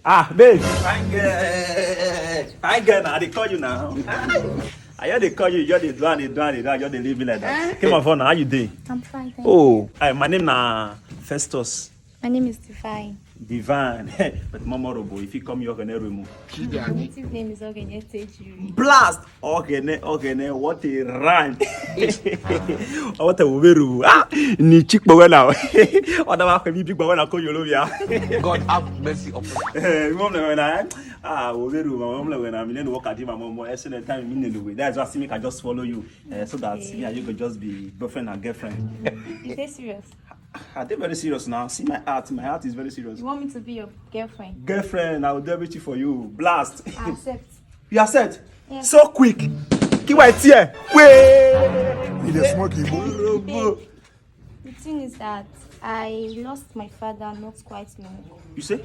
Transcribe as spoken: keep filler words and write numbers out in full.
Ah, babe. Fine girl. Fine girl, now. I dey call you now. I just dey call you. You just dey do and dey do and dey do. You just dey leave me like that. Come on, phone now. How you dey? I'm fine, thank Oh, hi, my name na Festus. My name is Divine. Divine. But Mama Robo, if you come, you're gonna remove. My native name is Ogenye Tejiri. Blast! Ogene, Ogene, what a rhyme. What a weru. Ah, ni chikpo wena. What about me big wena ko yolobia. God have mercy upon us. Eh, mom na wena. Ah, weru, mom na wena. Mi no work at my mom. Ese na time mi no do. That's why I say make I just follow you. Eh, so that me and you go just be boyfriend and girlfriend. Is this serious? I dey very serious now. See my heart. My heart is very serious. You want me to be your girlfriend? Girlfriend, I will do everything for you. Blast. I accept. You accept? Yes. So quick. Keep my tear. Wait. You dey smoke Igbo? Robo. The thing is that I lost my father not quite long ago. You say?